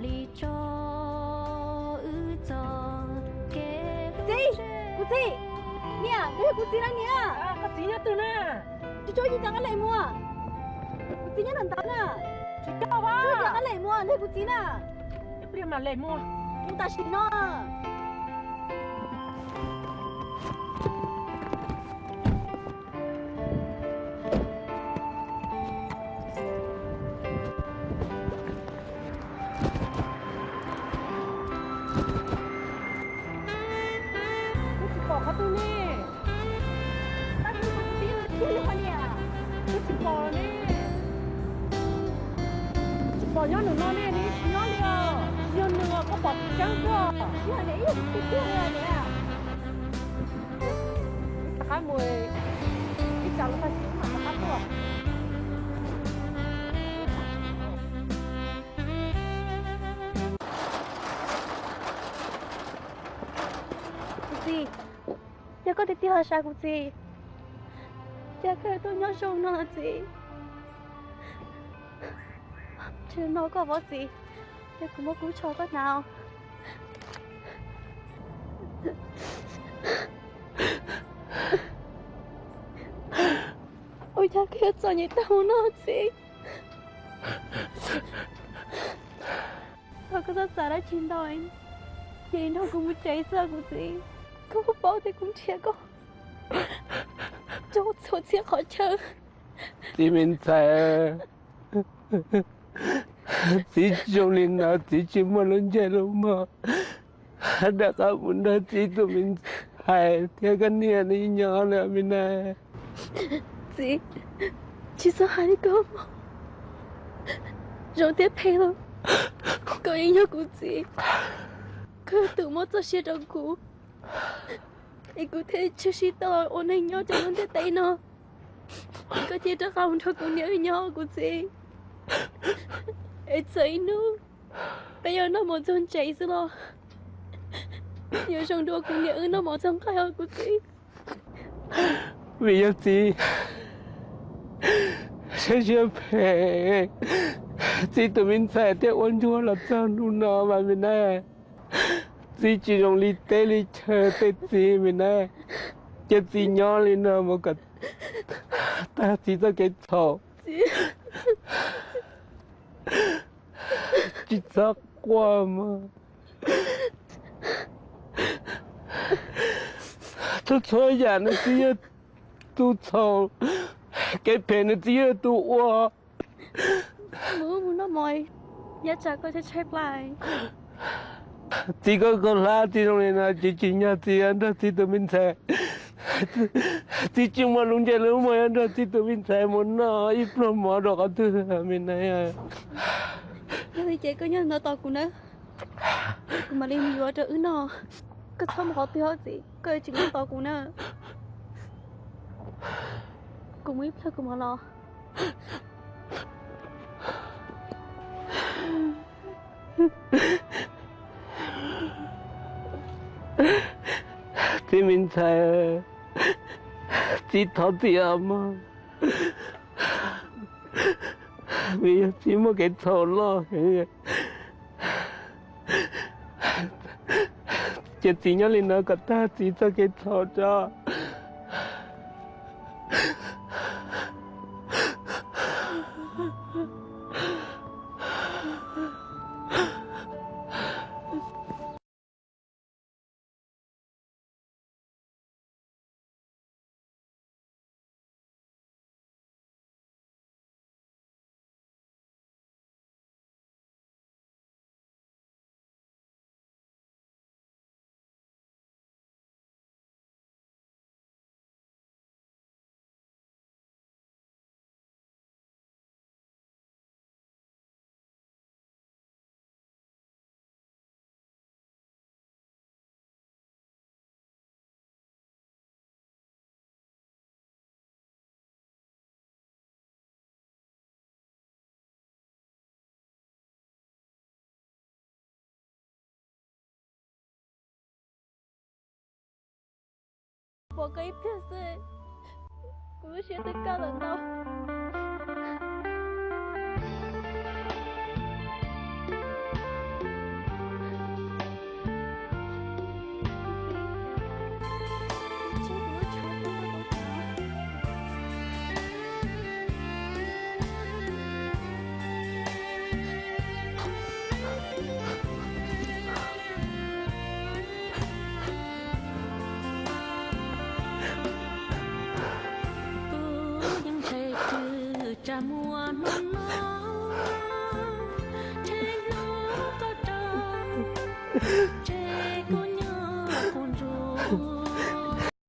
Txiv, kuv txiv, niam, koj yog kuv txiv na niam. Koj txiv nyob twg na? Tsis tso, tsis tso, koj lem mus. Kuv txiv nyob ntawm ntawd na. Tsis tso, tsis tso, koj lem mus, yog kuv txiv na. Ib pliag mam lem mus. Mus tam sim no. Wb tsis pom qhov twg ne. Tab sis kuv txiv, wb tsis pom ne. Tsis pom nyob nws no ne, nws tsis nyob li os. Yog nws os, koj pom tseeb xwb. Yog nws ib tug tiag tiag li os. Rov qab mus, ib tsam lawv tag kis mam rov qab tuaj. Kuv txiv, yog koj tiag tiag los sav kuv txiv, cas koj tuaj nyob zoo no txiv? Tsis no koj vov txiv, ces kuv muab kub tsho koj hnav. Ua cas koj yuav txom nyem tag mus no txiv? Thov koj txhob xav dab tsi ntau, cia li nrog kuv mus tsev xwb kuv txiv. Koj puas paub tias kuv nrhiav koj rau txhua txhia qhov chaw? Txiv me ntxhais, txiv zoo li no txiv tsis muaj lub ntsej lub muag rov qab mus nrog txiv tus me ntxhais thiab koj niam nws nyob lawm me na. Txiv, tsis txhob hais li ko, zoo thiab phem los koj yeej yog kuv txiv. Koj yog tus muab txoj sia rau kuv, es kuv thiaj tshwm sim tau ua neeg nyob rau lub ntiaj teb no. Koj cia li rov qab mus nrog kuv niam wb nyob kuv txiv. Es txawm ib hnub peb yuav noj mov txog ntses xwb los yuav zoo dua kuv niam wb noj mov txog nqaij os kuv txiv. Vim yog txiv siab siab phem, txiv tus me ntxhais thiaj ua ntsuag los txog hnub no mas me na. Txiv tsis zoo li teb li chaw tej txiv me na. Cia txiv nyob li no mus kom tag txiv txoj kev txhaum. Tsis txhob quaj mog. Txhua txhua yam nws txiv yog tus txhaum, kev phem nws txiv yog tus ua. Mus mus noj mov, yav tsam koj tshaib tshaib plab. Txiv koj koj hlab txiv zoo li no txiv tsis nyob txiv nrog txiv tus me ntxhais. Txiv tsis muaj lub ntsej lub muag nrog txiv tus me ntxhais mus noj ib pluag mov rau qhov twg me na. Yog li ces koj nyob no tos kuv na, kuv mam li mus yuav rau wb noj. Koj txhob mus qhov twg os txiv, koj tsis nyob tos kuv na. Kuv mus ib pliag kuv mam los. Txiv me ntxhais, txiv thov txiv os mog, vim yog txiv muaj kev txhaum loj heev. Cia txiv nyob li no kom tag txiv txoj kev txhaum tso. Pom koj ib pliag xwb, kuv lub siab twb kaj lawm ntau.